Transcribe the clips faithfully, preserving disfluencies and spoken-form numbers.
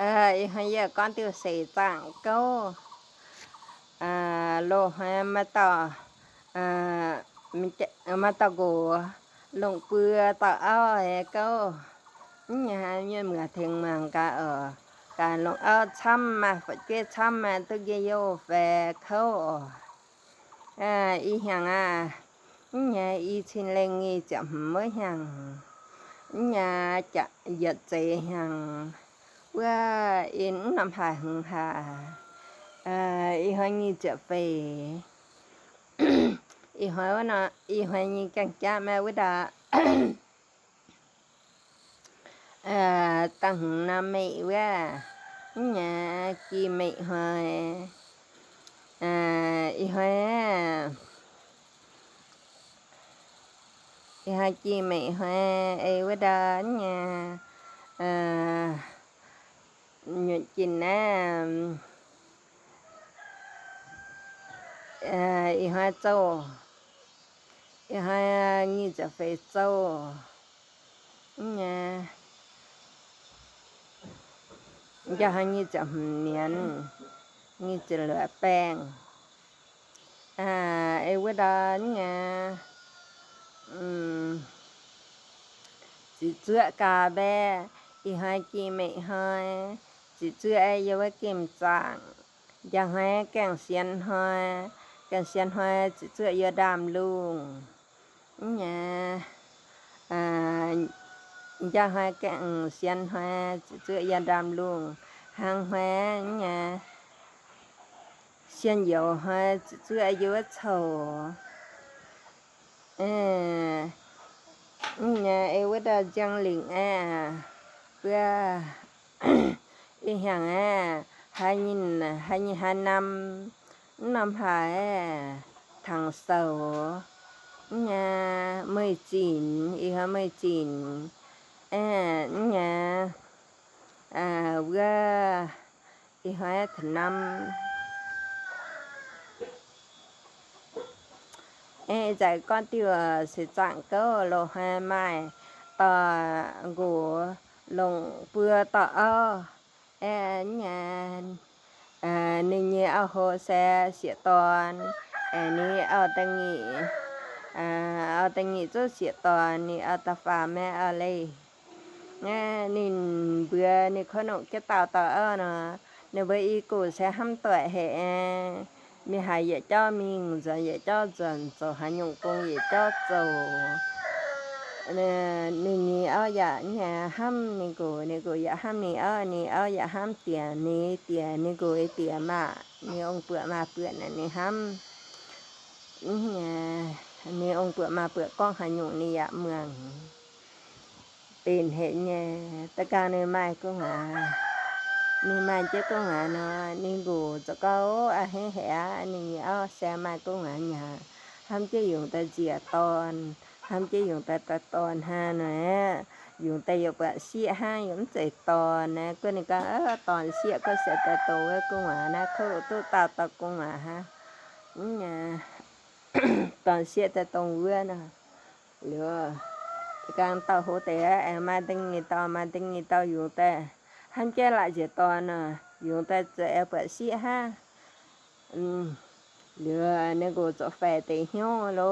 Ơ, ꞌi ꞌhoi ꞌcón ꞌtiếu sể ꞌchạng ꞌcáu. Ơ, ꞌlụk ꞌhoi ꞌmá ꞌtạu, ơ, ꞌmá ꞌtạu ꞌcọ ꞌlống ꞌpưa ꞌtạu ók ꞌcáu. ꞌNhá ꞌnhá ꞌmưa theng măng cá ꞌcọ, cá ꞌlống ók ꞌchăm ꞌmá, phả ꞌchuyết ꞌchăm ꞌmá ꞌtố ꞌgé ꞌdạu phe ꞌcáu ꞌcọ. Ơ, ꞌi ꞌhiăng ꞌnị, ꞌnhá ꞌi ꞌchịn ꞌlẹng ꞌnị chả ꞌmá ꞌhiăng, ꞌnhá chả ꞌdệt ꞌdệt ꞌhiăng, ꞌva ꞌnị ꞌnặm hả hứng hả. Ơ, ꞌi ꞌhoi ꞌnị chả phe, ꞌi ꞌhoi ꞌnị, ꞌi ꞌhoi ꞌnị ꞌcáng chả ꞌmá ꞌva đa. Ơ, ꞌtáng ꞌnặm ꞌmạy ꞌva, ꞌnhá ꞌchí ꞌmạy ꞌhoi. Ơ, ꞌi ꞌhoi, ꞌi ꞌhoi ꞌchí ꞌmạy ꞌhoi, ê, ꞌva đa ꞌnhá, ơ, ꞌnhá ꞌchịn ꞌnị, ơ, ꞌi ꞌhoi ꞌchọ, ꞌi ꞌhoi ꞌnị chả phe ꞌchọ. ꞌNhá, ꞌchọ ꞌhoi ꞌnị chả ꞌhụ miến, ꞌnị chả lỏ ꞌpéng. Ơ, ê, ꞌva đa ꞌnhá, ư, ꞌchí ꞌchựa cá bé, ꞌi ꞌhoi ꞌchí ꞌmạy ꞌhoi, ꞌchí ꞌchựa ꞌdệt ꞌva ꞌkim ꞌchạng. ꞌChớ ꞌhoi ꞌcáng siên ꞌhoi, ꞌcáng siên ꞌhoi ꞌchí ꞌchựa ꞌdệt đam ꞌlung. ꞌNhá, ơ, ꞌchớ ꞌhoi ꞌcáng siên ꞌhoi ꞌchí ꞌchựa ꞌdệt đam ꞌlung. ꞌHăng ꞌhoi ꞌnhá siên dẻo ꞌhoi ꞌchí ꞌchựa ꞌdệt ꞌchọ. Ơ, ꞌnhá, ê, ꞌva đa ꞌchăng ꞌlịng ꞌnị, ꞌpưa ꞌi ꞌhiăng ꞌnị, hả ꞌnhính, hả ꞌnhính hả ꞌnặm, ꞌnặm hả ꞌnị, thẳng sau, ꞌnhá ꞌmơi chỉn, ꞌi ꞌhoi ꞌmơi chỉn, ơ, ꞌnhá, ơ, ꞌva ꞌi ꞌhoi thả ꞌnặm. Ê, ꞌchái ꞌcón ꞌtiếu, ơ, sể ꞌchạng ꞌcáu ꞌlụk ꞌhoi ꞌmá ꞌtạu ꞌcọ ꞌlống ꞌpưa ꞌtạu ók. Ê, ꞌnhá, ơ, ꞌnị ꞌnị au hô ꞌsớ sia ꞌtọn, ê, ꞌnị au ta ꞌnị, ơ, au ta ꞌnị ꞌchu sia ꞌtọn, ꞌnị au ta pha ꞌmá au ꞌlế. ꞌNhá ꞌnị bươn ꞌnị ꞌcốn ꞌnọng ké ꞌtạu ꞌtạu ók ꞌnọ, ꞌnị bươn ꞌi ꞌcọ ꞌsớ ꞌhăm ꞌtoi ꞌhế, ê, ꞌmí hả ꞌdệt ꞌchọ ꞌminh, dọn ꞌdệt ꞌchọ dọn, ꞌchọ hả ꞌnhọng công ꞌdệt ꞌchọ ꞌchọ. ꞌNị, ꞌnị ꞌnị ók dạk ꞌnhá ꞌhăm ꞌnị ꞌcọ, ꞌnị ꞌcọ dạk ꞌhăm ꞌnị ók, ꞌnị ók dạk ꞌhăm tiaꞌ, ꞌnị tiaꞌ, ꞌnị ꞌcọ ê tiaꞌ ꞌmá, ꞌnị ꞌong ꞌpưa ꞌmá ꞌpưa ꞌnị ꞌnị ꞌhăm. ꞌNhá, ꞌnị ꞌong ꞌpưa ꞌmá ꞌpưa ꞌcóng hả ꞌnhọng ꞌnị dạk ꞌmướng. Pên ꞌhế ꞌnhá, ta ꞌcáng ꞌnị ꞌmá ꞌcốn hả, ꞌnị ꞌmá ꞌchí ꞌcốn hả ꞌnọ, ꞌnị ꞌcọ ꞌchọ ꞌcọ, ơ, a ꞌhế ꞌhế, ꞌnị ók ꞌsớ ꞌmá ꞌcốn hả ꞌnhá, ꞌhăm ꞌchí dú ta ꞌchí ꞌtọn, ꞌhăm ꞌchí dú ta ta ꞌtọn hả ꞌnọ, dú ta dú ꞌpưa ꞌsịa hả, dú ꞌmá ꞌchí ꞌtọn ꞌnị, ꞌcốn ꞌnị ꞌcọ, ơ, ꞌtọn ꞌsịa ꞌcọ ꞌsớ ta ꞌtọn ꞌcốn hả ꞌnị, ꞌcốn ꞌtụ ꞌtạu ꞌtạu ꞌcốn hả hả. ꞌNhá, ꞌtọn ꞌsịa ta ꞌtọn ꞌnị ꞌnọ. ꞌLẹo, ta ꞌcáng ꞌtạu hô té, ê, ꞌmá ꞌtếng ꞌnị ꞌtọn, ꞌmá ꞌtếng ꞌnị ꞌtọn dú ta. ꞌHăm ꞌchí ꞌlạ ꞌchí ꞌtọn ꞌnọ, dú ta ꞌchí ꞌpưa ꞌsịa hả. Ư, ꞌlẹo, ꞌnị ꞌcọ ꞌchọ phe té ꞌhiếu ꞌló.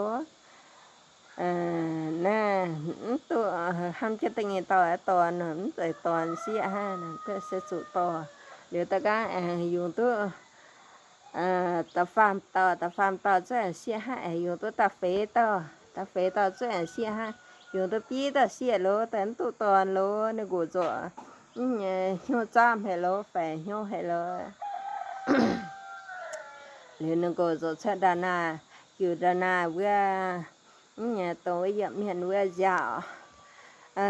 Ơ, ꞌnị, ư, ꞌtụ, ơ, ꞌhăm ꞌchí ꞌtếng ꞌnị ꞌtọn, ơ, ꞌtọn ꞌnọ, ꞌmá ꞌchí ꞌtọn ꞌsịa hả ꞌnọ, ꞌcọ ꞌsớ ꞌchu ꞌtọn. ꞌLẹo ta ꞌcáng, ơ, dú ꞌtụ, ơ, ta pham ꞌtọn, ta pham ꞌtọn ꞌchí ꞌsịa hả, ơ, dú ꞌtụ ta phế ꞌtọn, ta phế ꞌtọn ꞌchí ꞌsịa hả, dú ꞌtụ ꞌpi ꞌtọn ꞌsịa ꞌló, ta ꞌtụ ꞌtọn ꞌló, ꞌnị ꞌcọ ꞌchọ, ư, ꞌnhá, ꞌhiếu ꞌchăm ꞌhế ꞌló, phe ꞌhiếu ꞌhế ꞌló. ꞌLẹo ꞌnị ꞌcọ ꞌchọ ꞌchớ đa ꞌnạ, ꞌchư đa ꞌnạ ꞌva, ꞌnhá, ꞌtố ꞌva dạk ꞌmiện ꞌva dạk. Ơ,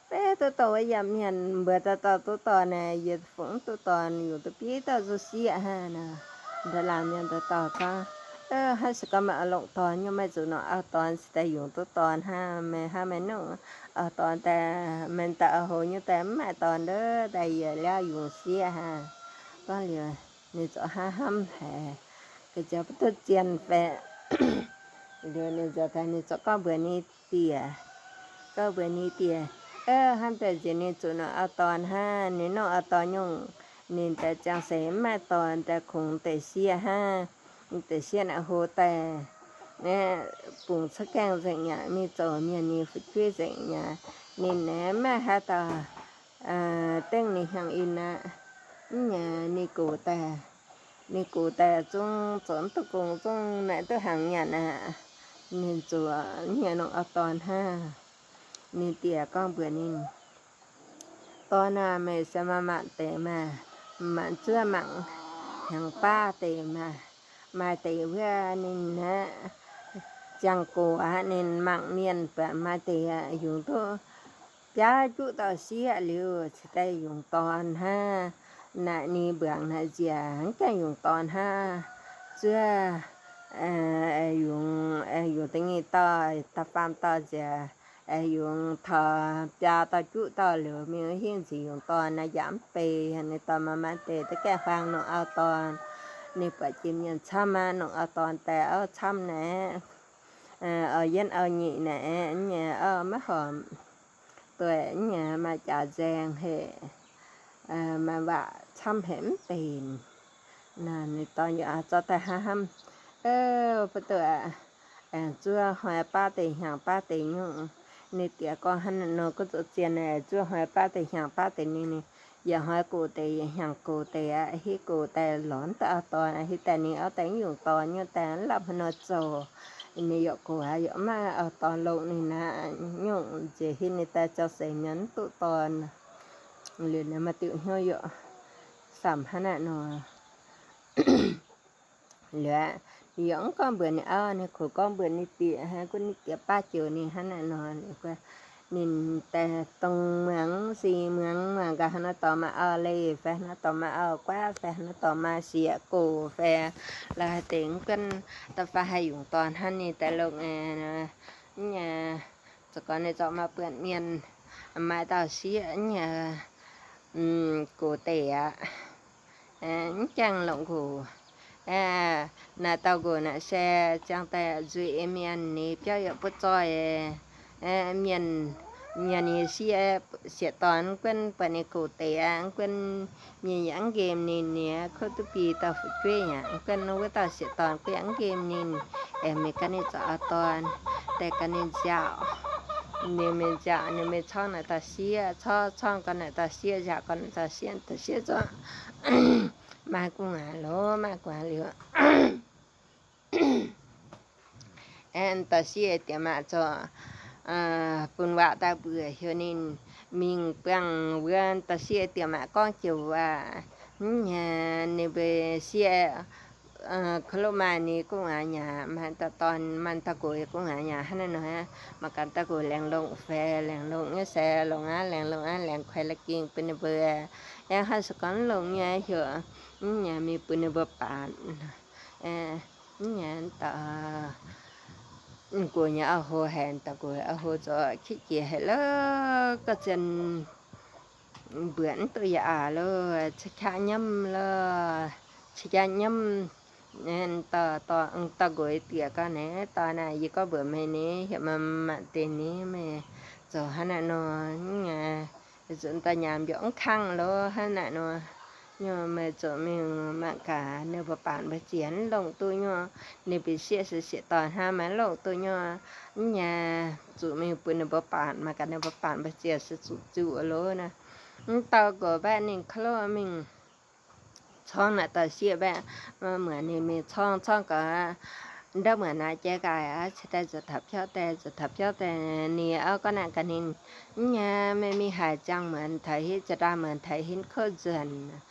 pé ꞌtố ꞌtố ꞌva dạk ꞌmiện bươn ta ꞌtó ꞌtố ꞌtọn ꞌnị, dú phông ꞌtố ꞌtọn, dú ꞌtụ ꞌpi ꞌtọn ꞌchí ꞌsịa hả ꞌnọ. Đa ꞌlạ ꞌmiện ta ꞌtó ꞌcọ. Ơ, hả ꞌsớ ꞌcọ ꞌmá ꞌlống ꞌtọn, ꞌnhá ꞌmá dú ꞌnọ au ꞌtọn, ꞌsịt ta dú ꞌtú ꞌtọn hả, ꞌmá hả ꞌmá ꞌnọng, au ꞌtọn ta, ꞌmá ta au hô ꞌnhá ta ꞌmá ꞌtọn đé, ta dú ꞌlẹo dú ꞌsịa hả. ꞌCọ ꞌlẹo, ꞌnị ꞌchọ hả ꞌhăm ꞌhế, ꞌcọ ꞌchọ pú ꞌtụ ꞌchiến phe. ꞌLẹo ꞌnị ꞌchọ ta ꞌnị ꞌchọ ꞌcọ bươn ꞌnị tiaꞌ. ꞌCọ bươn ꞌnị tiaꞌ. ꞌhăm ꞌtẹ ꞌdệt ꞌnị ꞌchu ꞌnọng au ton ꞌhá, ꞌnị ꞌnọng au ton ꞌnọng, ꞌnị ꞌtẹ chắng sảy ꞌmá ton ꞌtẹ khong ꞌtẹ sia ꞌhá, ꞌtẹ sia ꞌnạ ꞌhô ꞌtẹ, ꞌnị pung sắc keng ꞌdệt ꞌnị, ꞌmí ꞌchu ꞌmí ꞌnị phủ ꞌchúi ꞌdệt ꞌnị, ꞌnị ꞌnị ꞌmá hák ta, ꞌtếng ꞌnị hăng in ꞌnạ, ꞌnị ꞌnị ꞌcọ ꞌtẹ, ꞌnị ꞌcọ ꞌtẹ ꞌchung chốn ꞌtụ công ꞌchung ꞌnị ꞌtụ hăng ꞌnị ꞌnạ, ꞌnị ꞌchu ꞌnị ꞌnọng au ton ꞌhá. ꞌNị ꞌtiạ ꞌcóng bươn ꞌnị, ton ꞌnạ ꞌmí ꞌsớ ꞌmá ꞌmắn ꞌtẹ ꞌmá, ꞌmắn ꞌchưa ꞌmắn hăng ꞌpá ꞌtẹ ꞌmá, ꞌmá ꞌtẹ ꞌvứa ꞌnị ꞌnạ, chắng ꞌcọ ꞌnị ꞌmắn ꞌmiên ꞌpá ꞌmá ꞌtẹ dú ꞌpá ꞌchu ꞌtọ sia ꞌlẹo ꞌchí ꞌtẹ dú ton ꞌhá, ꞌnạ ꞌnị bươn ꞌnạ ꞌdệt hăng chắng dú ton ꞌhá, ꞌchưa dú, dú ꞌtếng ꞌnị ꞌtọ, ta pham ꞌtọ ꞌdệt, dú thỏ ꞌpá ꞌtọ ꞌchu ꞌtọ ꞌlẹo ꞌmí ꞌhịn ꞌchí dú ton ꞌnạ dám pê, ꞌnị ꞌtọ ꞌmá ꞌmắn ꞌtẹ ꞌtẹ ké hoang ꞌnọng au ton, ꞌnị ꞌpọ ꞌchí ꞌmiên ꞌchăm ꞌmá ꞌnọng au ton ꞌtẹ au ꞌchăm ꞌnạ, au ꞌdệt au ꞌnị ꞌnạ, ꞌnị au ꞌmá hom ꞌtoi ꞌnị ꞌmá chả ꞌdeng ꞌhế, ꞌmá ꞌvạ ꞌchăm ꞌhế ꞌmắn pên. ꞌNạ ꞌnị ꞌtoi dú au ꞌchọ ꞌtẹ ꞌhá ꞌhăm, ơ, ꞌpọ ꞌtoi ꞌchua ꞌhọi ꞌpá ꞌtẹ hăng ꞌpá ꞌtẹ ꞌnọng, ꞌnị ꞌtiạ ꞌcọ ꞌhăn ꞌnọ ꞌcọ ꞌchu ꞌchiến ꞌnị, ꞌchua ꞌhọi ꞌpá ꞌtẹ hăng ꞌpá ꞌtẹ ꞌnị ꞌnị, dú ꞌhọi ꞌcọ ꞌtẹ hăng ꞌcọ ꞌtẹ, ꞌhí ꞌcọ ꞌtẹ lón ꞌtẹ au ton, ꞌhí ꞌtẹ ꞌnị au ꞌtẹ dú ton ꞌnị ꞌtẹ lắp ꞌhăn ꞌnọ ꞌchu, ꞌnị dú ꞌcọ dú ꞌmá au ton ꞌlống ꞌnị ꞌnạ, ꞌnọng ꞌdệt ꞌhịn ꞌnị ꞌtẹ ꞌchọ sảy ꞌmắn ꞌtụ ton, ꞌlẹo ꞌnị ꞌmá ꞌtiệu ꞌhiếu dú sắm ꞌhăn ꞌnọ. ꞌLẹo ꞌnị dú ꞌcóng bươn ꞌnị au, ꞌnị khổ ꞌcóng bươn ꞌnị ꞌtiạ ꞌhá, ꞌcốn ꞌnị ꞌtiạ ꞌpá ꞌchu ꞌnị ꞌhăn ꞌnọ ꞌnị ꞌcọ, ꞌnị ꞌtẹ tông ꞌmướng sí ꞌmướng ꞌmá cá ꞌhăn ꞌtọ ꞌmá au ꞌlế, phe ꞌhăn ꞌtọ ꞌmá au ꞌquá, phe ꞌhăn ꞌtọ ꞌmá sia ꞌcọ, phe ꞌlạ ꞌtếng ꞌcốn ta ꞌphạ ꞌhại dú ton ꞌhăn ꞌnị ꞌtẹ ꞌlống ꞌnị ꞌnạ, ꞌchọ ꞌcọ ꞌnị ꞌchọ ꞌmá bươn ꞌmiên ꞌmá ꞌtọ sia ꞌnị, ꞌcọ ꞌtẹ ꞌnị chắng ꞌlống ꞌcọ, ꞌnạ ꞌtọ ꞌcọ ꞌnạ ꞌsớ chắng ꞌtẹ dú ꞌmí ꞌnị ꞌpéo dú ꞌpú ꞌchoi, ꞌmí ꞌnị ꞌnị sia, sia ton ꞌcốn ꞌpọ ꞌnị ꞌcọ ꞌtẹ ꞌcốn ꞌmí dáng game ꞌnị ꞌnị, khót ꞌtú pi ꞌtọ phủ ꞌchúi ꞌnị ꞌcốn ꞌnị ꞌtọ sia ton ꞌcốn dáng game ꞌnị, ꞌmí ꞌcọ ꞌnị ꞌchọ au ton, ꞌtẹ ꞌcọ ꞌnị dạu, ꞌnị ꞌmí dạu ꞌnị ꞌmí ꞌchóng ꞌnạ ꞌtọ sia, ꞌchó-, ꞌchóng ꞌcọ ꞌnạ ꞌtọ sia, dạu ꞌcọ ꞌnạ ꞌtọ sia, ꞌtọ sia ꞌchọ ꞌmá ꞌcọ ꞌnị ꞌlống, ꞌmá ꞌcọ ꞌnị ꞌlẹo. Ăn ꞌtọ sia ꞌtiạ ꞌmá ꞌchọ, ꞌpứng ꞌva ta bươn ꞌhiếu ꞌnịn, ꞌmính ꞌpứng ꞌva ꞌtọ sia ꞌtiạ ꞌmá ꞌcóng chiêu ꞌva, ꞌnị báu sia, khót ꞌlống ꞌmá ꞌnị ꞌcọ ꞌnị ꞌnạ, ꞌmá ꞌtọ ton, ꞌmá ꞌtọ ꞌcọ ꞌcọ ꞌnị ꞌnạ, ꞌhăn ꞌnọ ꞌnạ, ꞌmá căn ꞌtọ ꞌcọ ꞌleng ꞌlống phe, ꞌleng ꞌlống ꞌnhá sia, ꞌlống ꞌnhá, ꞌleng ꞌlống ꞌnhá, ꞌleng khuai ꞌlạ kin ꞌpứng ꞌnị báu, ꞌnhá ꞌhá ꞌsớ ꞌcốn ꞌlống ꞌnhá ꞌhiếu, ꞌnị ꞌmí ꞌpứng ꞌnị báu pán. ꞌNị ꞌtọ ꞌcọ ꞌnị au ꞌhô hên, ꞌtọ ꞌcọ au ꞌhô ꞌchọ khít ꞌkiế hên ꞌlớ, ꞌcọ ꞌchiến bươn ꞌtụ dú a ꞌlớ, ꞌchí khá ꞌnhám ꞌlớ, ꞌchí khá ꞌnhám. ꞌNị ꞌtọ, ꞌtọ, ꞌtọ ꞌcọ ꞌtiạ ꞌcọ ꞌnị, ꞌtọ ꞌnị dú ꞌcọ bươn ꞌmí ꞌnị, hiêm ꞌmá ꞌmá ꞌtẹ ꞌnị ꞌmí ꞌchọ ꞌhăn ꞌnọ ꞌnị, dú ꞌtọ ꞌnhám dú ꞌcóng khăng ꞌlớ ꞌhăn ꞌnọ. ꞌNhá ꞌmí ꞌchu ꞌmí ꞌmá cá ꞌnị báu pán báu ꞌchiến ꞌlống ꞌtụ ꞌnị, ꞌnị ꞌpí sia sia sia ton ꞌhá ꞌmá ꞌlống ꞌtụ ꞌnị, ꞌnị ꞌchu ꞌmí ꞌpứng ꞌnị báu pán, ꞌmá cá ꞌnị báu pán báu ꞌchiến ꞌsớ ꞌchu ꞌchu ꞌlớ ꞌnị. ꞌTọ ꞌcọ báu ꞌnị khót ꞌlống ꞌmí ꞌchóng ꞌnạ ꞌtọ sia báu, ꞌmá ꞌmưa ꞌnị ꞌmí ꞌchóng, ꞌchóng ꞌcọ đa ꞌmưa ꞌnạ ꞌchí cai a, ꞌchí ꞌtẹ dú thắp ꞌhiếu ꞌtẹ, dú thắp ꞌhiếu ꞌtẹ ꞌnị au ꞌcọ ꞌnạ cá ꞌnị, ꞌnị ꞌmí ꞌmí hả chắng ꞌmưa thảy ꞌhịt, ꞌchí đa ꞌmưa thảy ꞌhịt khót dươn.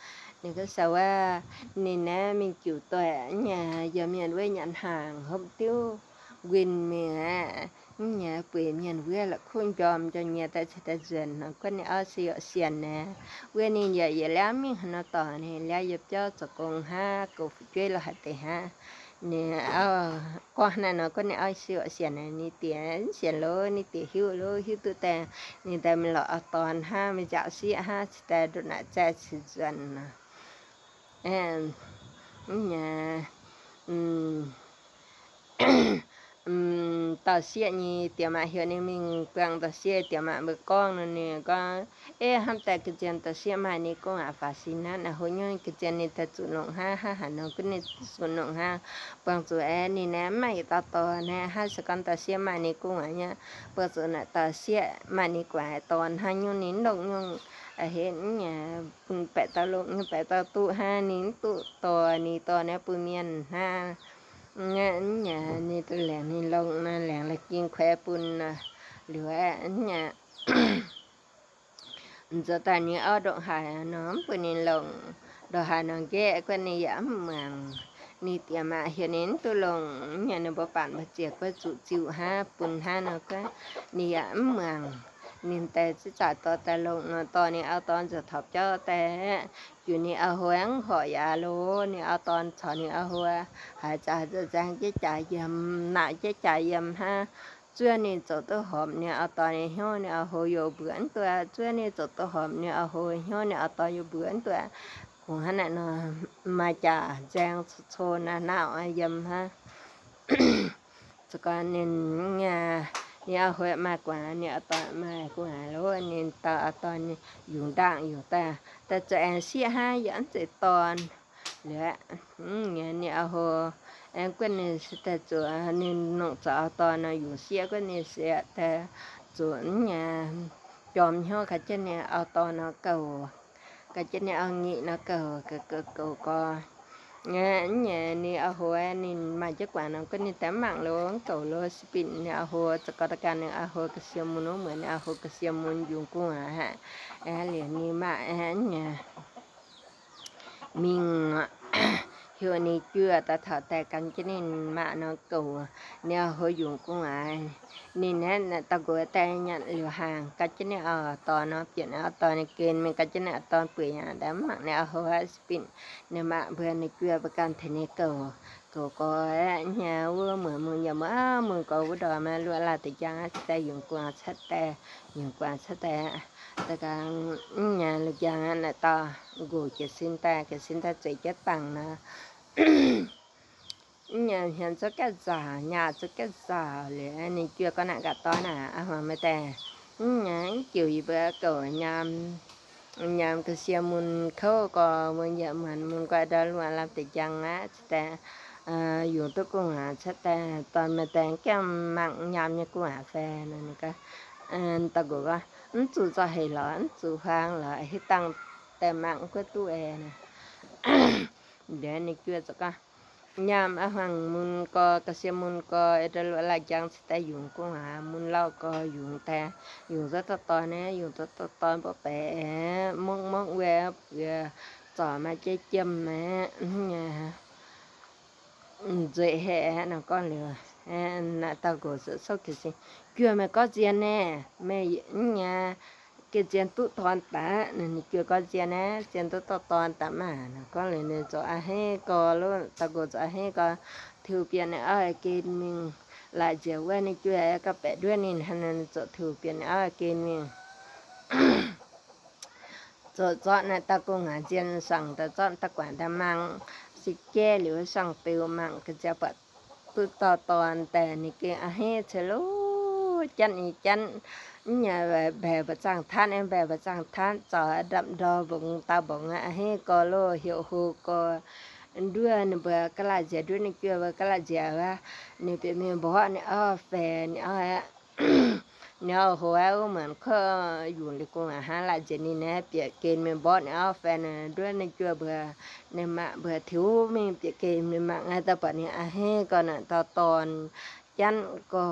ꞌNị ꞌcọ ꞌsớ ꞌva ꞌnị ꞌnạ ꞌmí ꞌchu ꞌtoi ꞌnị, dú ꞌmiên ꞌvới nhẳn hang ꞌhôm ꞌtiếu ꞌquiến ꞌmí ꞌnị, ꞌpưa ꞌmiên ꞌvới ꞌlạ khốn chom ꞌchọ ꞌnị ꞌtẹ ꞌchí ꞌtẹ dươn ꞌnọ, ꞌcốn ꞌnị au sia ꞌsiên ꞌnị. ꞌVới ꞌnị dú dú ꞌlẹo ꞌmí ꞌhăn ꞌnọ ꞌtọ ꞌnị, ꞌlẹo dú ꞌchọ ꞌchọ công hả, ꞌcọ phủ ꞌchúi ꞌlọ hả ꞌtẹ hả. ꞌNị au ꞌcọ ꞌnị ꞌnọ, ꞌcốn ꞌnị au sia ꞌsiên ꞌnị, ꞌnị ꞌtiạ ꞌsiên ꞌlớ, ꞌnị ꞌtiạ ꞌhiếu ꞌlớ, ꞌhiếu ꞌtụ ꞌtẹ, ꞌnị ꞌtẹ ꞌmí ꞌlọ au ton hả, ꞌmí dạu sia hả, ꞌchí ꞌtẹ đu ꞌnạ ꞌchí ꞌsớ dươn ꞌnọ. ꞌNị ꞌTo ꞌsịa ꞌnị tiêm ꞌmạ ꞌhiếu ꞌnị ꞌminh ꞌpương ꞌto ꞌsịa tiêm ꞌmạ báu ꞌcóng ꞌnị ꞌnị ꞌcọ. Ê, ꞌhăm ta ꞌcọ ꞌdệt ꞌto ꞌsịa ꞌmạ ꞌnị ꞌcọ ꞌa ꞌpá ꞌsịn ꞌnặn ꞌa ꞌhụ ꞌnhó ꞌcọ ꞌdệt ꞌnị ta dú ꞌnọng ꞌhá, ꞌhá hả ꞌnọng ꞌcọ ꞌnị dú ꞌnọng ꞌhá. ꞌPương dú ê ꞌnị ꞌnẹ ꞌmạy ꞌto ꞌto ꞌnẹ ꞌhá ꞌsịn ꞌcốn ꞌto ꞌsịa ꞌmạ ꞌnị ꞌcọ ꞌnị. ꞌPương dú ꞌnặn ꞌto ꞌsịa ꞌmạ ꞌnị ꞌcọ ꞌto ꞌhá ꞌnhó ꞌnị ꞌnọng ꞌnhó ꞌa hên ꞌnị ꞌpẹ ꞌto ꞌlống ꞌnị ꞌpẹ ꞌto ꞌtụ ꞌhá ꞌnị ꞌtụ ꞌto ꞌnị ꞌto ꞌnị ꞌpưa ꞌmiên ꞌhá. ꞌNẹ ꞌnị ꞌnị ꞌtụ lẻng ꞌnị ꞌlống ꞌnặn lẻng ꞌlẹo kin khuê ꞌpun ꞌnặn. ꞌLẹo ꞌnị ꞌdệt ꞌta ꞌnị au độc hại ꞌnị ꞌpưa ꞌnị ꞌlống, độc hại ꞌnị ꞌkẹ ꞌcọ ꞌnị ꞌdệt ꞌmướng ꞌnị tiêm ꞌmạ ꞌhiếu ꞌnị ꞌtụ ꞌlống ꞌnị ꞌnị báu pản báu ꞌchưa ꞌcọ dú ꞌchịu ꞌhá ꞌpun ꞌhá ꞌnị ꞌcọ ꞌnị ꞌdệt ꞌmướng ꞌnị ꞌtẹ ꞌchí ꞌchạ ꞌto ꞌtẹ ꞌlống ꞌnị ꞌto ꞌnị au ꞌto ꞌdệt thỏm ꞌchọ ꞌtẹ. ꞌCọ ꞌnị au ꞌhụ ꞌhọt ꞌnị au ꞌto ꞌnị au ꞌhụ hả ꞌchạ ꞌchạ ꞌchạ ꞌchí ꞌchạ yêm ꞌnạ ꞌchí ꞌchạ yêm ꞌhá. ꞌChớ ꞌnị dú ꞌtố hỏm ꞌnị au ꞌto ꞌnị ꞌhụ ꞌnị au ꞌhụ dú bươn ꞌtưa. ꞌChớ ꞌnị dú ꞌtố hỏm ꞌnị au ꞌhụ ꞌnị au ꞌto dú bươn ꞌtưa. ꞌCọ ꞌhụ ꞌnặn ꞌnọ ꞌmá ꞌchạ ꞌdệt ꞌsội ꞌnặn ꞌnạ ꞌnạ yêm ꞌhá. ꞌCọ ꞌnị ꞌnị au ꞌhụ ꞌmá ꞌcọ ꞌnị au ꞌto ꞌmá ꞌcọ ꞌlống ꞌnị ꞌto au ꞌto ꞌnị dú đăng dú ꞌtẹ. ꞌTẹ ꞌchớ ên ꞌsịa ꞌhá ꞌdệt ꞌnị ꞌtọn ꞌlẹo ꞌnị au ꞌhụ ên ꞌcọ ꞌnị ꞌsịn ꞌtẹ ꞌchớ ꞌnị ꞌnọng ꞌchớ au ꞌto ꞌnị dú ꞌsịa ꞌcọ ꞌnị ꞌsịn ꞌtẹ ꞌchớ ꞌnị chom ꞌhụ ꞌcọ ꞌchí ꞌnị au ꞌto ꞌnị ꞌcọ ꞌcọ ꞌchí ꞌnị au ꞌnị ꞌnị ꞌcọ ꞌcọ ꞌcọ ꞌcọ ꞌcọ ꞌnị ꞌnị au ꞌhụ ꞌnị ꞌmá ꞌchớ ꞌcọ ꞌnị ꞌcọ ꞌnị ꞌtẹ ꞌmắng ꞌlống ꞌcọ ꞌlống ꞌsịn ꞌnị au ꞌhụ ꞌchớ ꞌcọ ꞌta cá ꞌnị au ꞌhụ ꞌcọ sia ꞌmun ꞌnị ꞌmướng ꞌnị au ꞌhụ ꞌcọ sia ꞌmun dú ꞌcọ ꞌnị hả. ꞌLẹo ꞌnị ꞌmá ꞌnị ꞌminh ꞌhiếu ꞌnị ꞌchưa ꞌta thảu ꞌtẹ căn ꞌchí ꞌnị ꞌmá ꞌnị ꞌcọ ꞌnị au ꞌhụ dú ꞌcọ ꞌnị ꞌnị ꞌnị ꞌtẹ ꞌcọ ꞌtẹ ꞌnặn ꞌlẹo hả ꞌcọ ꞌchí ꞌnị au ꞌto ꞌnị piến au ꞌto ꞌnị kin ꞌmí ꞌcọ ꞌchí ꞌnị au ꞌto ꞌpưa ꞌnị ꞌtẹ ꞌmá ꞌnị au ꞌhụ ꞌsịn ꞌnị ꞌmá bươn ꞌnị ꞌchưa ꞌpưa căn thế ꞌnị ꞌcọ ꞌcọ ꞌcọ ꞌnị ꞌmướng ꞌmướng dú ꞌmướng ꞌcọ ꞌvú đo ꞌmá ꞌlụa ꞌla ꞌtẹ ꞌchang ꞌtẹ dú ꞌcọ ꞌsịn ꞌtẹ dú ꞌcọ ꞌsịn ꞌtẹ ꞌtẹ ꞌcọ ꞌnị ꞌlụk ꞌchang ꞌnị ꞌtẹ ꞌcọ ꞌcọ ꞌchí ꞌsịn ꞌtẹ ꞌcọ ꞌsịn ꞌtẹ ꞌchí ꞌchí ꞌpăng ꞌnị ꞌnị ꞌhiến ꞌchớ ꞌkẹ dả ꞌnị ꞌchớ ꞌkẹ dả ꞌlẹo ꞌnị ꞌchưa ꞌcọ ꞌnặn ꞌcọ ꞌto ꞌnị ꞌhụ ꞌmá ꞌtẹ ꞌnị ꞌchịu ꞌnị ꞌpưa ꞌcọ ꞌnhám ꞌnhám ꞌcọ sia ꞌmun ꞌcọ ꞌmướng dú ꞌmướng ꞌmướng ꞌcọ đa ꞌlụa ꞌla ꞌtẹ ꞌchang ꞌsịn ꞌtẹ dú ꞌcọ ꞌsịn ꞌtẹ ꞌtọn ꞌmá ꞌtẹ ꞌkẹ ꞌmắng ꞌnhám ꞌnị ꞌcọ ꞌphé ꞌnị ꞌcọ ꞌtẹ ꞌcọ ꞌcọ ꞌnị dú ꞌchọ hê lo ꞌnị dú ꞌphắng lo ꞌhịt ꞌtăng ꞌtẹ ꞌmắng ꞌcọ ꞌtụ ê ꞌnị ꞌlẹo ꞌnị ꞌchưa ꞌchớ ꞌcọ ꞌnhám ꞌhụ ꞌmướng ꞌcọ ꞌcọ sia ꞌmun ꞌcọ ê đa ꞌlụa ꞌla ꞌchang ꞌsịn ꞌtẹ dú ꞌcọ ꞌmướng ꞌlẹo ꞌcọ dú ꞌtẹ dú ꞌtẹ ꞌtọn ꞌnị dú ꞌtẹ ꞌtọn ꞌpọ ꞌpẹ ꞌmướng ꞌmướng ꞌvẹ ꞌpưa ꞌchọ ꞌmá ꞌchí ꞌchiêm ꞌmá ꞌnị ꞌdệt hê ꞌnị ꞌcọ ꞌlẹo ꞌnị ꞌtẹ ꞌcọ ꞌsịn ꞌchưa ꞌmá ꞌcọ ꞌdiên ꞌnị ꞌmá ꞌnị ꞌcọ ꞌdiên ꞌtụ ꞌtọn ta ꞌnị ꞌchưa ꞌcọ ꞌdiên ꞌnị ꞌdiên ꞌtụ ꞌtọn ꞌtọn ta ꞌmá ꞌnị ꞌcọ ꞌlẹo ꞌnị ꞌchọ ꞌhế ꞌcọ ꞌlụk ꞌtẹ ꞌcọ ꞌchọ ꞌhế ꞌcọ thiu piến ꞌnị au kin ꞌminh ꞌlạ ꞌdệt ꞌvá ꞌnị ꞌchưa ꞌcọ ꞌpẹ đuối ꞌnị ꞌnị ꞌchọ thiu piến ꞌnị au kin ꞌminh ꞌchọ ꞌchọ ꞌnị ꞌtẹ ꞌcọ ꞌdiên săng ꞌtẹ ꞌchọ ꞌtẹ ꞌcọ ꞌtẹ ꞌmắng ꞌsịn ꞌkẹ ꞌlẹo săng piu ꞌmắng ꞌcọ ꞌchọ ꞌpưa ꞌtụ ꞌtọn ꞌtọn ꞌtẹ ꞌnị ꞌcọ ꞌhế ꞌchí ꞌlụk chăn ꞌnị chăn ꞌnị ꞌvẹ ꞌpưa ꞌchăng thát ꞌnị ꞌpưa ꞌchăng thát ꞌchọ đăm đo bông ta bông ꞌhế ꞌcọ ꞌlụk ꞌhiếu ꞌhụ ꞌcọ đuối ꞌnị ꞌpưa ꞌcọ ꞌlạ ꞌdệt đuối ꞌnị ꞌchưa ꞌpưa ꞌcọ ꞌlạ ꞌdệt ꞌvá ꞌnị ꞌpưa ꞌmí bók ꞌnị au ꞌphé ꞌnị au ꞌnị au ꞌhụ ꞌmướng ꞌcọ dú ꞌlẹo ꞌcọ ꞌhá ꞌlạ ꞌdệt ꞌnị ꞌnị ꞌpưa kin ꞌmí bók ꞌnị au ꞌphé ꞌnị đuối ꞌnị ꞌchưa ꞌpưa ꞌnị ꞌmá ꞌpưa thiu ꞌmí ꞌpưa kin ꞌmí ꞌmá ꞌnị ꞌtẹ ꞌpưa ꞌnị ꞌhế ꞌcọ ꞌnị ꞌtẹ ꞌtọn chăn ꞌcọ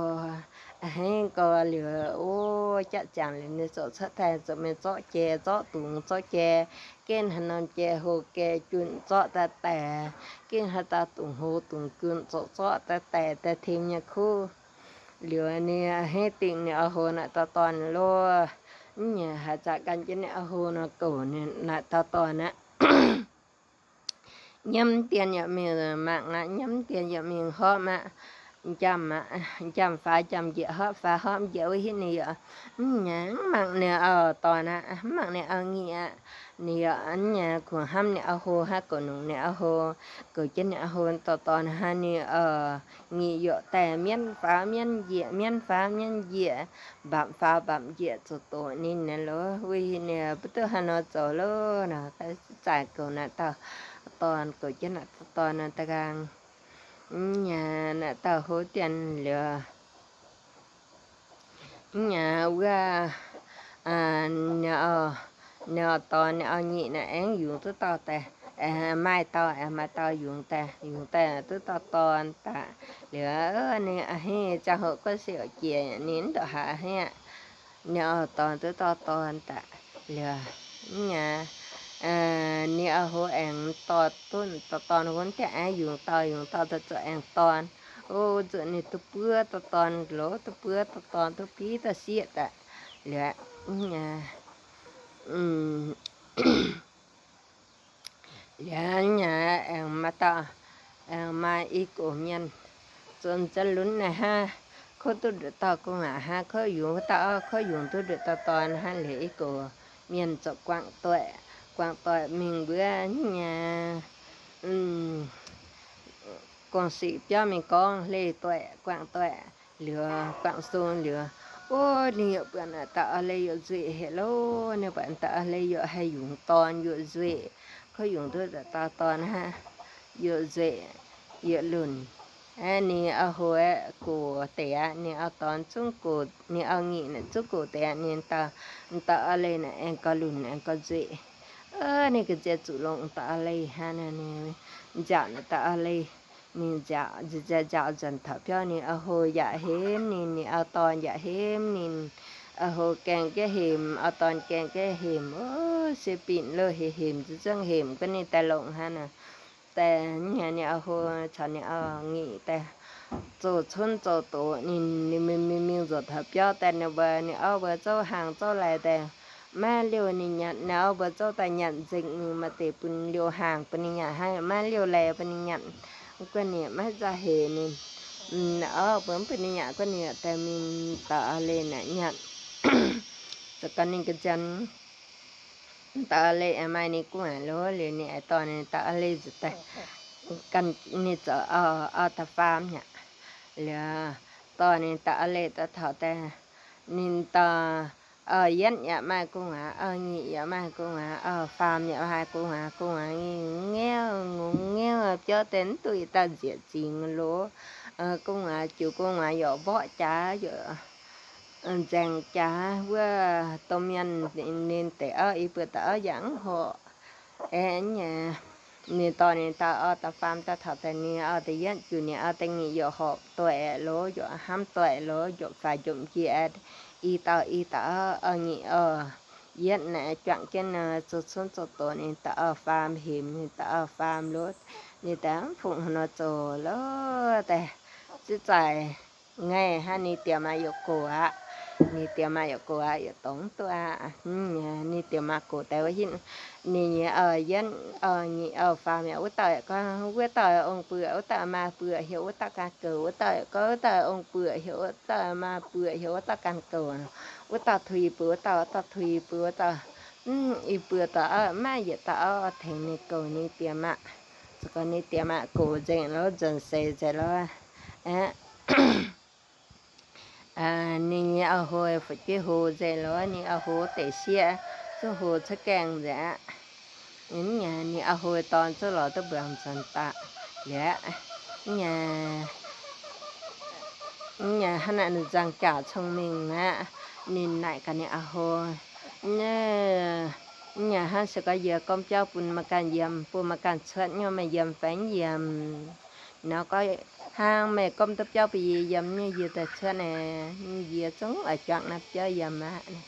ꞌhế ꞌcọ ꞌlẹo ô chả chăng ꞌlẹo ꞌnị ꞌchọ ꞌchọ ꞌtẹ ꞌchọ ꞌmí ꞌchọ ꞌchẹ ꞌchọ tủng ꞌchọ ꞌchẹ kin hả ꞌnặn ꞌchẹ ꞌhụ ꞌchẹ chun ꞌchọ ꞌtẹ ꞌtẹ kin hả ꞌtẹ tủng ꞌhụ tủng chun ꞌchọ ꞌchọ ꞌtẹ ꞌtẹ ꞌtẹ thím ꞌnị ꞌkhụ ꞌlẹo ꞌnị ꞌhế ꞌtịnh ꞌnị au ꞌhụ ꞌnị ꞌtẹ ꞌtọn ꞌlụk ꞌnị hả chả căn ꞌchí ꞌnị au ꞌhụ ꞌnị ꞌcọ ꞌnị ꞌtẹ ꞌtọn ꞌnị ꞌnhám tiên dú ꞌmí ꞌmá ꞌnị ꞌnhám tiên dú ꞌmí ꞌhụ ꞌmá ꞌchăm, ꞌchăm pha ꞌchăm ꞌdệt, hók pha hók ꞌdệt ꞌviạk ꞌhịt ꞌnị ꞌnhá, ꞌmặc ꞌnị ꞌo ton ꞌnhá, ꞌmặc ꞌnị ꞌo ꞌnị ꞌnhá, ꞌnị ꞌnhá, ꞌcọ ꞌhăm ꞌnị ꞌo hô hák ꞌcọ ꞌnung ꞌnị ꞌo hô, ꞌcọ ꞌchí ꞌnị ꞌo hô ꞌto ton ꞌnhá ꞌnị ꞌnị ꞌnhá, ꞌdệt ꞌtẹ ꞌmiến pha ꞌmiến ꞌdệt, ꞌmiến pha ꞌmiến ꞌdệt, báp pha báp ꞌdệt ꞌchu tô ꞌnị ꞌnhá lo. ꞌViạk ꞌhịt ꞌnị báu ꞌtứ ꞌhăn ꞌnọ ꞌchu lo ꞌnhá, ꞌcọ ꞌchí ꞌchái ꞌcọ ꞌnị ꞌto ton, ꞌcọ ꞌchí ꞌnị ꞌto ton ꞌnhá ꞌta ꞌcáng. ꞌNhá, ꞌnị ꞌto hô tiên ꞌlẹo. ꞌNhá, ꞌnị ꞌnhá, ꞌnị ꞌnhá ton ꞌnị ꞌnhá ꞌnị ꞌnhá ꞌéng dú ꞌtọ ꞌtẹ, ꞌmí ꞌto, ꞌmí ꞌto dú ꞌtẹ, dú ꞌtẹ ꞌtọ ton ꞌtẹ ꞌlẹo. ꞌNị ꞌnhá hê ꞌchọ hô ꞌcọ ꞌsịu ꞌchí ꞌnị ꞌnhá ꞌhế ꞌnị ꞌnhá ton ꞌtọ ton ꞌtẹ ꞌlẹo. ꞌNhá, ꞌnị ꞌnhá hô ꞌéng ꞌto ꞌtún ꞌtọ ton ꞌhún ꞌtẹ ꞌnhá dú ꞌtọ, dú ꞌtọ ꞌtẹ ꞌchu ꞌéng ton. Ô, ꞌchu ꞌnị ꞌtú ꞌpứa ꞌtọ ton lo, ꞌtú ꞌpứa ꞌtọ ton, ꞌtú ꞌpí ꞌtọ ꞌsịa ꞌtẹ ꞌlẹo. ꞌNhá, ꞌlẹo ꞌnhá ꞌéng ꞌmá ꞌtọ, ꞌéng ꞌmá ꞌí ꞌcọ ꞌmiến ꞌchu ꞌchớ ꞌlụn ꞌnị ꞌhá, ꞌcọ ꞌtú đảy ꞌtọ ꞌcọ ꞌnhá ꞌhá, ꞌcọ dú ꞌtọ, ꞌcọ dú ꞌtú đảy ꞌtọ ton ꞌhá ꞌlẹo ꞌí ꞌcọ ꞌmiến ꞌchu quảng tuệ, quảng tuệ ꞌmính bứa ꞌnhá, ꞌcóng sị ꞌpéo ꞌmí ꞌcóng ꞌlê tuệ, quảng tuệ ꞌlẹo, quảng sung ꞌlẹo. Ô, ꞌnị dú bươn ꞌtẹ ꞌlê dú ꞌdệt ꞌhế lo, ꞌnị bươn ꞌtẹ ꞌlê dú ꞌhế dú ton dú ꞌdệt, ꞌcọ dú ꞌtẹ ꞌtọ ton ꞌhá, dú ꞌdệt, dú ꞌlụn. ꞌNị ꞌnhá hô ꞌcọ ꞌtẹ, ꞌnị ꞌnhá ton ꞌchu ꞌcọ, ꞌnị ꞌnhá ꞌnị ꞌnị ꞌchu ꞌcọ ꞌtẹ, ꞌnị ꞌtẹ, ꞌtẹ ꞌlê ꞌnị ꞌéng ꞌcọ ꞌlụn ꞌéng ꞌcọ ꞌdệt. Ơ, ꞌnị ꞌcọ ꞌdệt ꞌchu ꞌlống ꞌtẹ ꞌlê ꞌhá ꞌnị, ꞌnị dú ꞌtẹ ꞌlê ꞌnị dú, dú dú dón thả ꞌpéo ꞌnị ꞌnhá hô dú hêm ꞌnị, ꞌnị ꞌnhá ton dú hêm ꞌnị, ꞌnhá hô ꞌkeng ké hêm, ꞌnhá ton ꞌkeng ké hêm. Ô, ꞌsịt pin ꞌlô hê hêm, ꞌchu ꞌchương hêm ꞌcọ ꞌnị ꞌtẹ ꞌlống ꞌhá ꞌnị. ꞌTẹ ꞌnhá ꞌnị ꞌnhá hô, ꞌchọ ꞌnị ꞌnhá ꞌnị ꞌtẹ ꞌchu ꞌchốn ꞌchu tô ꞌnị, ꞌnị ꞌmí ꞌmí ꞌmí dón thả ꞌpéo ꞌtẹ ꞌnị bơ ꞌnị ꞌnhá bơ ꞌchu hang ꞌchu lai ꞌtẹ ꞌmá ꞌlẹo ꞌnị ꞌnhặn, ꞌnị ꞌnhá bơ ꞌchu ꞌtẹ ꞌnhặn ꞌdệt ꞌnị ꞌmá ꞌtẹ pun ꞌlẹo hang pun ꞌnị ꞌnhặn ꞌhá ꞌmá ꞌlẹo lai pun ꞌnị ꞌnhặn. ꞌCọ ꞌnị ꞌmá dú hê ꞌnị, ꞌnị ꞌnhá bơ pun ꞌnị ꞌnhặn ꞌcọ ꞌnị ꞌtẹ ꞌmí ꞌtẹ ꞌlê ꞌnị ꞌnhặn. ꞌCọ ꞌnị ꞌcọ ꞌdệt ꞌtẹ ꞌlê ꞌmí ꞌnị ꞌcọ ꞌnhá lo ꞌlẹo ꞌnị ꞌnhá ton ꞌnị ꞌtẹ ꞌlê dú ꞌtẹ. Căn ꞌnị ꞌchọ ꞌnhá ꞌtẹ pham ꞌnị ꞌlẹo, ton ꞌnị ꞌtẹ ꞌlê ꞌtẹ thả ꞌtẹ ꞌnị ꞌtẹ ꞌnhá dú ꞌnị ꞌmá ꞌcọ ꞌnhá, ꞌnhá ꞌnị ꞌnị ꞌmá ꞌcọ ꞌnhá, ꞌnhá pham ꞌnị ꞌmá ꞌcọ ꞌnhá, ꞌcọ ꞌnhá ꞌngéo, ꞌngéo ꞌngéo ꞌpéo ꞌtẹ ꞌtụi ꞌtẹ ꞌdệt ꞌchí ꞌnị lo. ꞌCọ ꞌnhá ꞌchu ꞌcọ ꞌnhá dú bók cá dú, ꞌdệt cá ꞌvớ tô ꞌmiến ꞌnị ꞌtẹ ꞌnị ꞌpưa ꞌtẹ ꞌnhá dú hô. ꞌNhá ꞌnị ton ꞌnị ꞌtẹ ꞌnhá ꞌtẹ pham ꞌtẹ thả ꞌtẹ ꞌnị ꞌnhá ꞌtẹ dú ꞌchu ꞌnị ꞌnhá ꞌtẹ ꞌnị dú hô tuệ lo, dú hăm tuệ lo, dú pha dú ꞌdệt. ꞌI ꞌtẹ ꞌi ꞌtẹ ꞌnhá ꞌnị ꞌnhá dú ꞌnị ꞌchuang ꞌchí ꞌnị ꞌchu ꞌchốn ꞌchu tô ꞌnị ꞌtẹ ꞌnhá pham hêm ꞌnị ꞌtẹ ꞌnhá pham lo. ꞌNị ꞌtẹ phung ꞌhụ ꞌnọ ꞌchu lo ꞌtẹ ꞌchí ꞌchái ꞌngáy ꞌhá ꞌnị ꞌtiêm ꞌmá dú ꞌcọ ꞌnị, ꞌtiêm ꞌmá dú ꞌcọ dú tống ꞌtẹ ꞌnị, ꞌnị ꞌtiêm ꞌmá ꞌcọ ꞌtẹ ꞌva ꞌhịn ꞌnị ꞌnhá ꞌnị ꞌnhá pham ꞌnị ꞌú ꞌtẹ ꞌcọ ꞌú ꞌtẹ ꞌong ꞌpưa ꞌú ꞌtẹ ꞌmá ꞌpưa ꞌhế ꞌú ꞌtẹ căn cơu ꞌú ꞌtẹ ꞌcọ ꞌú ꞌtẹ ꞌong ꞌpưa ꞌhế ꞌú ꞌtẹ ꞌmá ꞌpưa ꞌhế ꞌú ꞌtẹ căn cơu ꞌnị. ꞌU ꞌtẹ thuê ꞌpưa ꞌu ꞌtẹ, ꞌu ꞌtẹ thuê ꞌpưa ꞌu ꞌtẹ. ꞌI ꞌpưa ꞌtẹ ꞌmá ꞌdệt ꞌtẹ ꞌtếng ꞌnị ꞌcọ ꞌnị ꞌtiêm ꞌmá. ꞌCọ ꞌnị ꞌtiêm ꞌmá ꞌcọ ꞌdệt lo ꞌdọn sê ꞌdệt lo. ꞌNị ꞌnhá ꞌnị ꞌnhá hô phủ ꞌchí hô ꞌdệt lo, ꞌnị ꞌnhá hô ꞌtẹ sia ꞌchu hô ꞌchớ keng ꞌdệt. ꞌNhá ꞌnị ꞌnhá hô ton ꞌchu lo ꞌtẹ bươn son ꞌtẹ ꞌlẹo. ꞌNhá ꞌnhá ꞌhăn ꞌnị ꞌdọn chả thông minh ꞌnị, ꞌnị ꞌnị ꞌcọ ꞌnị ꞌnhá hô. ꞌNhá ꞌnhá ꞌhăn ꞌsịt ꞌcọ dưa ꞌcóm ꞌpéo pun ꞌmá căn diêm, pun ꞌmá căn ꞌsuôn ꞌnhá ꞌmá diêm phén diêm. ꞌNọ ꞌcọ ꞌháng ꞌmá ꞌcóm ꞌtẹ ꞌpéo ꞌpí diêm ꞌnhá dưa ꞌtẹ ꞌsuôn ꞌnị, dưa ꞌchu ꞌchuang ꞌnị ꞌpéo diêm ꞌmá ꞌnị.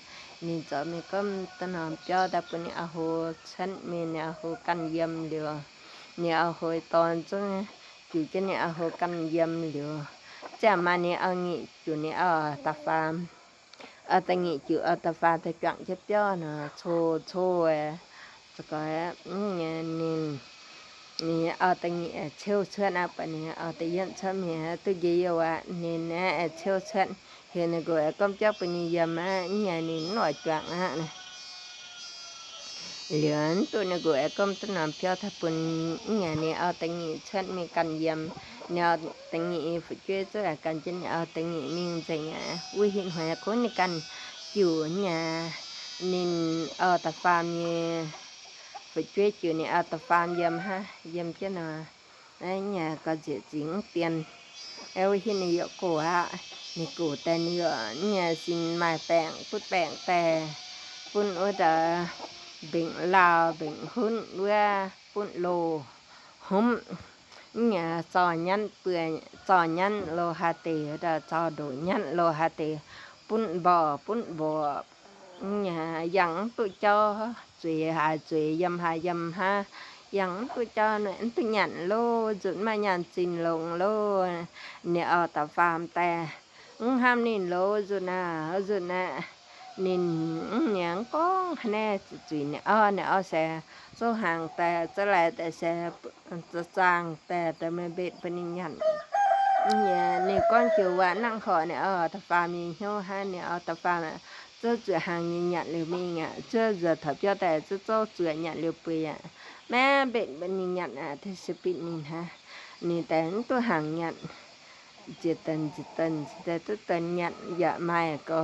ꞌNị ꞌchọ ꞌmá ꞌcóm ꞌtẹ ꞌnọ ꞌpéo ꞌtẹ pun ꞌnị ꞌnhá hô ꞌsuôn ꞌmí ꞌnị ꞌnhá hô căn diêm ꞌlẹo. ꞌNị ꞌnhá hô ton ꞌchu ꞌchu ꞌchí ꞌnị ꞌnhá hô căn diêm ꞌlẹo. ꞌChớ ꞌmá ꞌnị ꞌnhá ꞌnị ꞌchu ꞌnị ꞌnhá ꞌtẹ pham. ꞌNhá ꞌtẹ ꞌnị ꞌchu ꞌnhá ꞌtẹ pham ꞌtẹ ꞌchuang ꞌchí ꞌpéo ꞌnọ ꞌchu ꞌchu ꞌcọ ꞌnị ꞌnị au ta ꞌnị ꞌchịu ꞌchớn ꞌnị, au ta ꞌdiến ꞌchớn ꞌmí ꞌtứ ꞌgị ꞌdệt ꞌnị ꞌchịu ꞌchớn. ꞌHịt ꞌnị ꞌcọ ꞌcắm ꞌchớ ꞌpứng ꞌnị ꞌdệt ꞌmá ꞌnị ꞌnị ꞌnọi chuang ꞌnị. ꞌLẹo ꞌtứ ꞌnị ꞌcọ ꞌcắm ꞌtứ ꞌnặm ꞌpéo tha ꞌpứng ꞌnị ꞌnị au ta ꞌnị ꞌchớn ꞌmí căn ꞌdệt. ꞌNị au ta ꞌnị phủ ꞌchuyến ꞌchớ căn ꞌchớ ꞌnị au ta ꞌnị ꞌmí dạy ꞌnị. ꞌUi ꞌhịt ꞌhọi ꞌcốn ꞌnị căn ꞌchịu ꞌnị ꞌnị au ta pham ꞌnị phủ ꞌchuyến ꞌchịu ꞌnị au ta pham ꞌdệt hả, ꞌdệt ꞌchớ ꞌnị. ꞌNị ꞌcọ ꞌdệt dính tiên. ꞌUi ꞌhịt ꞌnị ꞌdệt ꞌcọ hả, ꞌnị ꞌcọ ta ꞌnị ꞌdệt ꞌnị sính ꞌmai peng, pút peng ta, pút ꞌva ta beng lao, beng hún ꞌva, pút lo húm. ꞌNị ꞌchọ ꞌnặn ꞌpưa, ꞌchọ ꞌnặn lo ha tê, ꞌva ta ꞌchọ đu ꞌnặn lo ha tê, pút bo, pút bo. ꞌNị dáng ꞌtứ ꞌchọ, ꞌchí ha ꞌchí ꞌdệt ha ꞌdệt hả, dáng ꞌtứ ꞌchọ ꞌnị ꞌtứ ꞌnặn lo, dú ꞌmá ꞌnặn sính lông lo. ꞌNị au ta pham ta ꞌnhám ꞌnịn lo, dú ꞌnặn, dú ꞌnặn. ꞌNịn ꞌnị ꞌcóng ꞌnị ꞌchí ꞌnị au, ꞌnị au sia, ꞌchớ hang ta, ꞌchớ lai ta sia, ꞌchớ chang ta, ta ꞌmí bết ꞌpứng ꞌnị ꞌnặn. ꞌNị ꞌnị ꞌcóng ꞌchư ꞌva ꞌnăng khỏ ꞌnị au ta pham ꞌnị ꞌhiếu hả, ꞌnị au ta pham ꞌnị. ꞌChớ ꞌchư hang ꞌnị ꞌnặn ꞌlẹo ꞌmí ꞌnị, ꞌchớ ꞌdệt thả ꞌpéo ta, ꞌchớ ꞌchớ ꞌchư ꞌnặn ꞌlẹo ꞌpưa ꞌnị. ꞌMá bết ꞌpứng ꞌnị ꞌnặn ꞌnị, ꞌtẹ sia pít ꞌnị hả. ꞌNị ta ꞌtứ hang ꞌnặn. ꞌChí tơn, ꞌchí tơn, ꞌchí tơn ꞌtứ tơn ꞌnặn ꞌdệt ꞌmai ꞌcọ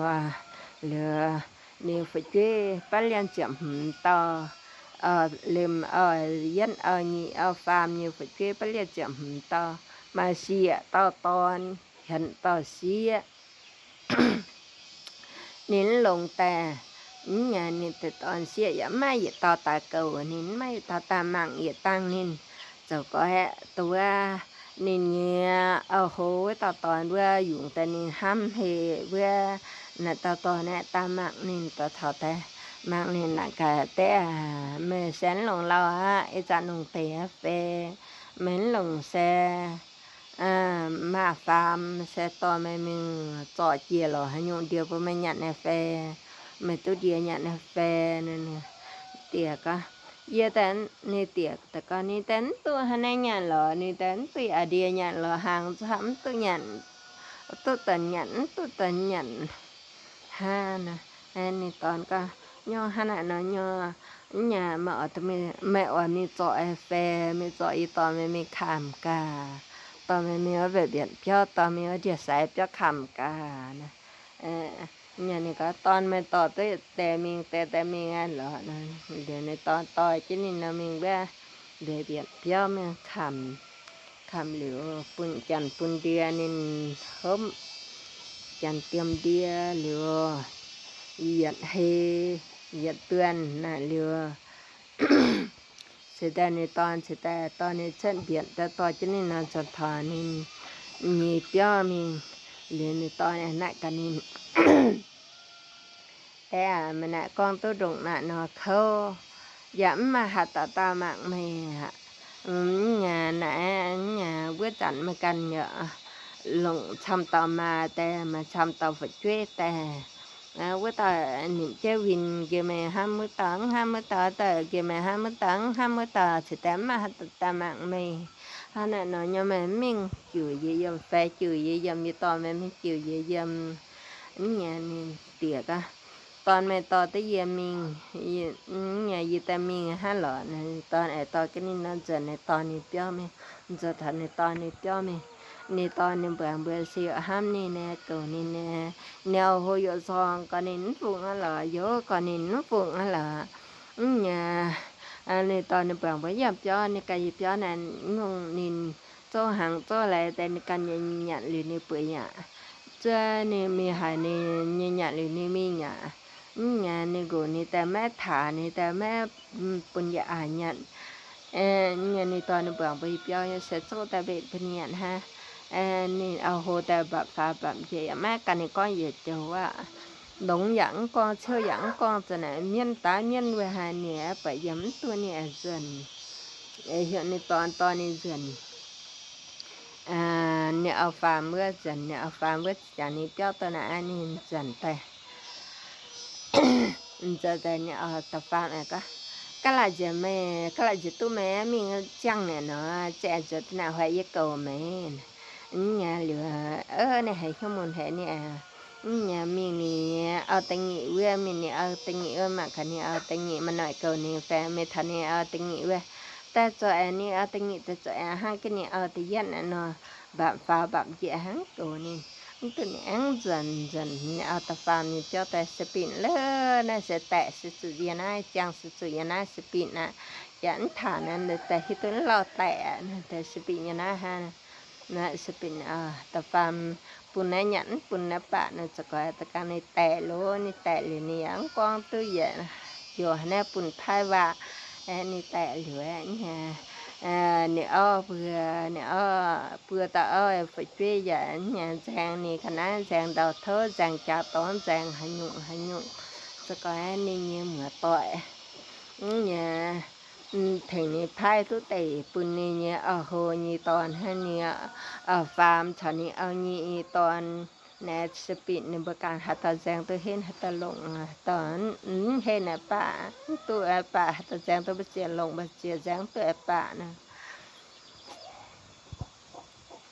ꞌlẹo. ꞌNị phủ ꞌchuyến pá ꞌlian chiêm hứm ꞌto, ơ, ꞌlêm, ơ, ꞌdiến, ơ, ꞌnị, ơ, pham ꞌnị phủ ꞌchuyến pá ꞌlian chiêm hứm ꞌto. ꞌMá sia ꞌto ꞌtọn, hên ꞌto sia. ꞌNịn lông ta, ꞌnị ꞌnặn ꞌnị ta ꞌtọn sia ꞌdệt ꞌmá ꞌdệt ꞌto ta ꞌcọ, ꞌnịn ꞌmá ꞌdệt ꞌto ta măng ꞌdệt ꞌtáng ꞌnịn. ꞌCọ ꞌcọ hé ꞌto ꞌva ꞌnịn ꞌnị, au hô ꞌva ꞌto ꞌtọn ꞌva dú ta ꞌnịn ꞌhăm hê ꞌva ꞌnặn ꞌto ꞌtọn ꞌnị ta măng ꞌnịn ꞌto thỏ ta. Măng ꞌnịn ꞌnặn ꞌcọ ꞌtẹ, ꞌmí sên lông ꞌlẹo hả, ê chăn lông tê hả phe, ꞌmí lông sia, ꞌmá pham sia ꞌto ꞌmí ꞌmí ꞌchọ ꞌchí lo hả ꞌnhụ ꞌdiu ꞌpưa ꞌmí ꞌnặn ꞌnị phe, ꞌmí ꞌtứ ꞌdiu ꞌnặn ꞌnị phe ꞌnị ꞌnị. ꞌTẹ ꞌcọ, ꞌdệt ta ꞌnị ꞌtẹ ta ꞌcọ ꞌnị ta ꞌtứ hả ꞌnị ꞌnặn lo, ꞌnị ta ꞌtứ a ꞌdiu ꞌnặn lo, hang ꞌchí hả ꞌtứ ꞌnặn, ꞌtứ tơn ꞌnặn, ꞌtứ tơn ꞌnặn. Hả ꞌnị, ê, ꞌnị ꞌtọn ꞌcọ, ꞌnhó hả ꞌnặn ꞌnọ ꞌnhó, ꞌnị ꞌmá ꞌo ꞌtứ ꞌmí, ꞌmá ꞌo ꞌmí ꞌchọ ê phe, ꞌmí ꞌchọ ꞌdệt ꞌto ꞌmí ꞌmí khảm ꞌcọ. ꞌTo ꞌmí ꞌmí ꞌva bết biên ꞌpéo, ꞌto ꞌmí ꞌva ꞌdệt sai ꞌpéo khảm ꞌcọ ꞌnị. Ê, ꞌnị ꞌnị ꞌcọ ꞌtọn ꞌmí ꞌto ꞌtẹ ꞌtẹ ꞌmí, ꞌtẹ ꞌtẹ ꞌmí ꞌnặn lo ꞌnị. ꞌLẹo ꞌnị ꞌtọn ꞌto ꞌchí ꞌnị ꞌnọ ꞌmí ꞌva bết biên ꞌpéo ꞌmí khảm. Khảm ꞌlẹo pun chăn pun ꞌdiê ꞌnịn ꞌhốm. Chăn tiêm ꞌdiê ꞌlẹo ꞌdệt hê, ꞌdệt ꞌtươn ꞌnặn ꞌlẹo. ꞌSịt ꞌtẹ ꞌnị ꞌtọn, ꞌsịt ꞌtẹ ꞌtọn ꞌnị ꞌchớn biên ta ꞌto ꞌchí ꞌnị ꞌnặn ꞌchọn thỏ ꞌnị ꞌnị ꞌpéo ꞌmí. ꞌLẹo ꞌnị ꞌtọn ꞌnị ꞌnặn ꞌcọ ꞌnị. Té a, ꞌmí ꞌnặn ꞌcóng ꞌtứ đông ꞌnặn ꞌnọ khảu. ꞌDệt ꞌmá hả ꞌto ta măng ꞌmí hả. ꞌNhá ꞌnặn, ꞌnhá ꞌviạk chăn ꞌmí căn ꞌnhá. Lông chăm ꞌto ꞌmá ꞌtẹ, ꞌmá chăm ꞌto phủ ꞌchuyến ꞌtẹ. Ơ, ꞌviạk ꞌto ꞌnị ꞌchớ ꞌvin ꞌgị ꞌmí hả ꞌmí ꞌto, hả ꞌmí ꞌto ꞌtẹ, ꞌgị ꞌmí hả ꞌmí ꞌto, hả ꞌmí ꞌto, ꞌsịt ꞌtẹ ꞌmá hả ꞌto ta măng ꞌmí. Hả ꞌnặn ꞌnọ ꞌnhá ꞌmí ꞌmính ꞌchự ꞌdệt ꞌdệt, phe ꞌchự ꞌdệt ꞌdệt, ꞌmí ꞌto ꞌmí ꞌmí ꞌchự ꞌdệt ꞌdệt. ꞌNhá ꞌnị ꞌtẹ ꞌcọ. ꞌTọn ꞌmí ꞌto ꞌtẹ ꞌdệt ꞌmí, ꞌnhá ꞌdệt ꞌtẹ ꞌmí hả lo ꞌnị, ꞌtọn ê ꞌto ꞌkí ꞌnị ꞌnặn ꞌchọn ꞌnị ꞌtọn ꞌnị ꞌpéo ꞌmí, ꞌchọn ꞌtọn ꞌnị ꞌtọn ꞌnị ꞌpéo ꞌmí. ꞌNị ꞌtọn ꞌnị bươn bươn ꞌsịu hả ꞌnị ꞌnẹ ꞌcọ ꞌnị ꞌnẹ. ꞌNị au hô dú song ꞌcọ ꞌnị ꞌphắng hả lo, dú ꞌcọ ꞌnị ꞌphắng hả lo. ꞌNhá, ơ, ꞌnị ꞌtọn ꞌnị bươn bươn ꞌdệt ꞌpéo ꞌnị ꞌcọ ꞌdệt ꞌpéo ꞌnặn ꞌnhắng ꞌnị ꞌchọ hăng ꞌchọ lai ꞌtẹ ꞌnị căn ꞌnhá ꞌnặn ꞌlẹo ꞌnị ꞌpưa ꞌnhá. ꞌChớ ꞌnị ꞌmí hả ꞌnị ꞌnhá ꞌnặn ꞌlẹo ꞌnị ꞌmí ꞌnhá. ꞌNhá ꞌnị ꞌcọ ꞌnị ꞌtẹ ꞌmá thả ꞌnị ꞌtẹ ꞌmá, ưm, pun ꞌdệt a ꞌnặn. Ê, ꞌnhá ꞌnị ꞌtọn ꞌnị bươn bươn ꞌdệt ꞌpéo ꞌnhá sia ꞌchọ ꞌtẹ bết pun ꞌnặn hả. Ê, ꞌnị au hô ꞌtẹ báp pha báp ꞌdệt ꞌmá căn ꞌnị ꞌcọ ꞌdệt ꞌchọ hua. Đông ꞌdệt ꞌcọ, ꞌchớ ꞌdệt ꞌcọ ꞌchọ ꞌnặn ꞌmiên ta ꞌmiên ꞌvạy hả ꞌnị, ơ, pay ꞌdệt ꞌtứ ꞌnị ꞌdệt dơn. Ê, ꞌhiến ꞌnị ꞌtọn ꞌtọn ꞌnị dơn. Ơ, ꞌnị au pham ꞌmá dơn, ꞌnị au pham ꞌmá chăn ꞌnị ꞌpéo ꞌtô ꞌnặn ꞌnị dơn ꞌtẹ. Dơn ꞌtẹ ꞌnị au ta pham ê ꞌcọ. ꞌcọ ꞌlạ ꞌdệt ꞌme, ꞌcọ ꞌlạ ꞌdệt ꞌtú ꞌme ꞌmí ꞌchăng ꞌnẹ ꞌnọ, ꞌchẹ ꞌdệt ꞌnạ ꞌhuê ꞌdệt ꞌcọ ꞌme. ꞌNhá ꞌlẹo, ơ, ꞌnị hảư ꞌhiếu môn hảư ꞌnị, ꞌnhá ꞌmí ꞌnị au ta ꞌnị ꞌviạk, ꞌmí ꞌnị au ta ꞌnị ꞌviạk, ꞌmá ꞌkhạy ꞌnị au ta ꞌnị, ꞌmá ꞌnọi ꞌcọ ꞌnị, ꞌphé ꞌmí ꞌthả ꞌnị au ta ꞌnị ꞌviạk. Ta ꞌchọ ê ꞌnị au ta ꞌnị, ta ꞌchọ ê ꞌháng ꞌkí ꞌnị au ta ꞌdệt ꞌnọ, báp phao báp ꞌdệt ꞌháng ꞌcọ ꞌnị. ꞌTu ꞌnị ꞌháng dản dản ꞌnị au ta pham ꞌnị ꞌchọ ta ꞌsịt ꞌpịn ꞌlớ ꞌnạ, ꞌsịt ꞌtẹ ꞌsịt ꞌsự ꞌdệt ꞌnạ, ꞌchăng ꞌsịt ꞌsự ꞌdệt ꞌnạ, ꞌsịt ꞌpịn ꞌnạ. Dản ꞌthả ꞌnặn ta ꞌhịt ꞌtun ꞌló ꞌtẹ ꞌnặn ta ꞌsịt ꞌpịn ꞌdệt ꞌnạ ꞌhá ꞌnạ. ꞌSịt ꞌpịn, ơ, ta pham ꞌpụn ꞌnạ, nhẳn ꞌpụn ꞌnạ pák ꞌnạ, ꞌchọ ꞌcọ ta ꞌcọ ꞌnị ꞌtẹ ꞌlụk, ꞌnị ꞌtẹ ꞌlụk ꞌnị ꞌháng ꞌquáng ꞌtứ ꞌdệt ꞌnạ. Dú ꞌnạ ꞌpụn thái ꞌva, ê, ꞌnị ꞌtẹ ꞌlụk ꞌnị, ơ, ꞌnị ók ꞌpưa, ꞌnị ók ꞌpưa ta ók ê, phủ ꞌchua ꞌdệt ꞌnị, ꞌdệt ꞌnị ꞌkhạy ꞌnị, ꞌdệt đaư ꞌtố, ꞌdệt chả ꞌtố, ꞌdệt hảư ꞌnhụ hảư ꞌnhụ. ꞌCọ ꞌcọ ê ꞌnị ꞌnhá ꞌmưa ꞌtoi. ꞌNhá, ư, thẻng ꞌnị thái ꞌtú ꞌtẹ ꞌpụn ꞌnị ꞌnhá au hô ꞌnị ꞌtọn ꞌhá ꞌnị, ơ, pham ꞌchọ ꞌnị au ꞌnị ꞌtọn. ꞌNạ ꞌsịt ꞌpịn ꞌnị báu ꞌcắng hảư ta ꞌdệt ꞌtú ꞌhến hảư ta ꞌlống, ơ, ꞌtọn, ư, ꞌhến ꞌnạ pák, ꞌtú ê pák hảư ta ꞌdệt ꞌtú báu ꞌchưa ꞌlống báu ꞌchưa ꞌdệt ꞌtú ê pák ꞌnạ.